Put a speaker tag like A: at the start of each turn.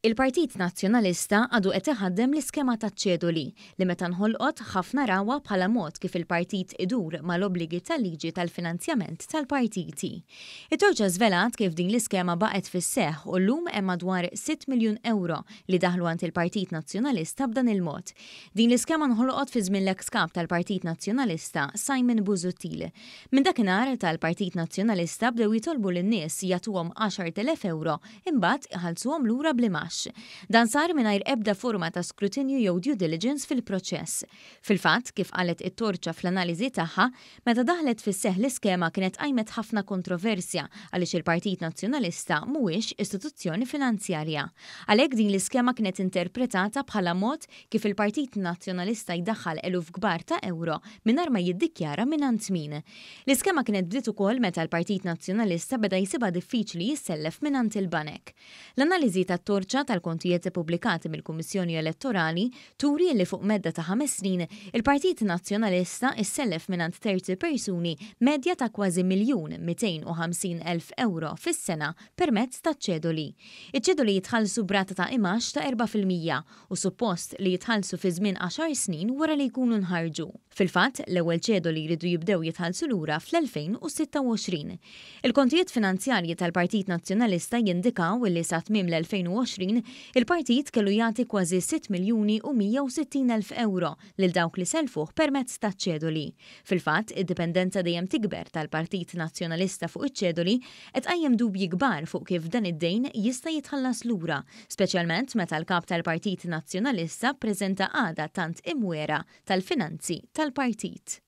A: Il-Partit Nazzjonalista għadu qed iħaddem l-iskema taċ-ċedoli li meta nħolqot ħafna rawha bħala mod kif il-partit idur mal-obbligi tal-liġi tal-finanzjament tal-partiti. It-Torċa żvelat kif din l-iskema baqgħet fis-seħħ u llum hemm madwar 6 miljun ewro li daħlu għand il-Partit Nazzjonalista b'dan il-mod. Din l-iskema nħolqot fi żmien l-eks Kap tal-Partit Nazzjonalista Simon Busuttil. Minn dakinhar tal-Partit Nazzjonalista bdew jitolbu lin-nies jagħtuhom 10,000 ewro imbagħad iħallsuhom lura bl-imgħax. Dan sar mingħajr ebda forma ta' skrutinju jew due diligence fil-proċess. Fil-fatt, kif qalet it-Torċa fl-analiżi tagħha, meta daħlet fis-seħħ l-iskema kienet qajmet ħafna kontroversja għaliex il-Partit Nazzjonalista mhuwiex istituzzjoni finanzjarja. Għalhekk din l-iskema kienet interpretata bħala mod kif il-Partit Nazzjonalista jdaħħal eluf kbar ta' ewro mingħajr ma jiddikjara mingħand min. L-iskema kienet bdiet ukoll meta l-Partit Nazzjonalista beda jsibha diffiċli jissellef mingħand il-banek. L-analiżi tat-Torċa tal-kontijiet ippubblikati mill-Kummissjoni Elettorali turi li fuq medda ta' ħames snin, il-Partit Nazzjonalista issellef mingħand terzi persuni medja ta' kważi 1,250,000 ewro fis-sena permezz taċ-ċedoli. Iċ-ċedoli jitħallsu b'rata ta' imgħax ta' 4% u suppost li jitħallsu fi żmien għaxar snin wara li jkunu nħarġu. Fil-fatt, l-ewwel ċedoli jridu jibdew jitħallsu lura fl-2026. Il-kontijiet finanzjarji tal-Partit Nazzjonalista jindikaw li sa tmiem l-2020, il-partit kellu jagħti kważi 6,160,000 ewro lil dawk li sellfuh permezz taċ-ċedoli. Fil-fatt, id-dipendenza dejjem tikber tal-Partit Nazzjonalista fuq iċ-ċedoli qed tqajjem dubji kbar fuq kif dan id-dejn jista' jitħallas lura, speċjalment meta l-Kap tal-Partit Nazzjonalista ppreżenta qagħda tant imwiegħra tal-finanzi tal-partit.